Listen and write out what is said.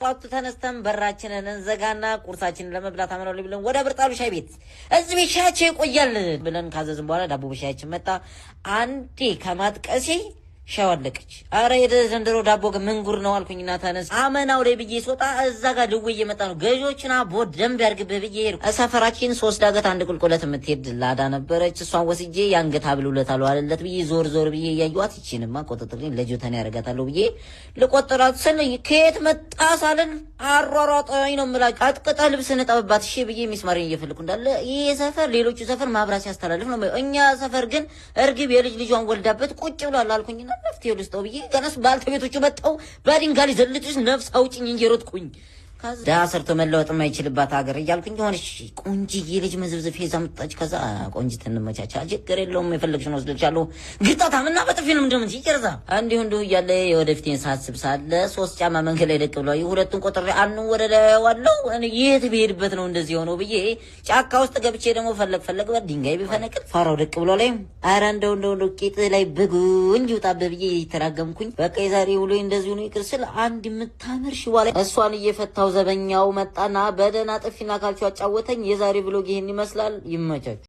ጠዋቱ ተነስተን በራችንን እንዘጋና ቁርሳችንን ለመብላት አመናል ብለን ወደ ብርጣሉ ሻይ ቤት፣ እዚህ ቤት ሻያቸው ይቆያል ብለን ካዘዝን በኋላ ዳቦ በሻያችን መጣ። አንዴ ከማጥቀሴ ሻዩ አለቀች። አረ የዘንድሮ ዳቦ ግን ምን ጉር ነው አልኩኝና ተነስ አመናው ላይ ብዬ ስወጣ እዛ ጋር ድዌ እየመጣ ነው። ገዢዎችን አቦ ደንብ ያርግብህ ብዬ ሄድኩ። ሰፈራችን ሶስት ዳገት አንድ ቁልቁለት የምትሄድ ላዳ ነበረች። እሷን ወስጄ የአንገት ሐብል ውለታ አልዋለለት ብዬ ዞር ዞር ብዬ እያየኋት ይቺንማ ቆጥጥልኝ ለጆተን ያደርጋታለሁ ብዬ ልቆጥራት ስል ከየት መጣ ሳልን አሯሯጠኝ ነው የምላችሁ። ቀጥቅጠህ ልብስ ንጠብባት እሺ ብዬ ሚስማሬን እየፈለኩ እንዳለ ይህ ሰፈር ሌሎቹ ሰፈር ማብራት ሲያስተላልፍ ነው። እኛ ሰፈር ግን እርግብ የልጅ ልጇን ወልዳበት ቁጭ ብሏል አልኩኝና መፍትሄ ልስጠው ብዬ ገነስ ባልተቤቶቹ መጣው በድንጋይ ዘልጥሽ ነፍስ አውጭኝ እንጂ ሮጥኩኝ። ከዛ ሰርቶ መለወጥ የማይችልባት ሀገር እያልኩኝ የሆነች ቆንጅዬ ልጅ መዝብዝፍ ይዛ መጣች። ከዛ ቆንጅት እንመቻቻ ችግር የለውም የፈለግሽን ወስድልሻለሁ። ግጣታም እና በጥፊ ነው እንደምን ይጨርሳ እንዲሁ እንዲሁ እያለ የወደፊቴን ሳስብ ሳለ ሶስት ጫማ መንገድ ላይ ደቅ ብሏል። ሁለቱን ቆጥሬ አንዱ ወደ ላይ ዋለው የት ብሄድበት ነው እንደዚህ ሆነው ብዬ ጫካ ውስጥ ገብቼ ደግሞ ፈለግ ፈለግ ድንጋይ ቢፈነቅል ፋራው ደቅ ብሎ ላይ ኧረ እንደው እንደው እንደው ቂጥ ላይ ብጉንጅ ይውጣብህ ብዬ የተራገምኩኝ። በቃ የዛሬ ውሎ እንደዚሁ ነው ይቅር ስል አንድ የምታምር ሽዋ ላይ እሷን እየፈታው ዘበኛው መጣና በደህና ጥፊና ካልቹ አጫወተኝ። የዛሬ ብሎግ ይህን ይመስላል። ይመቻችሁ።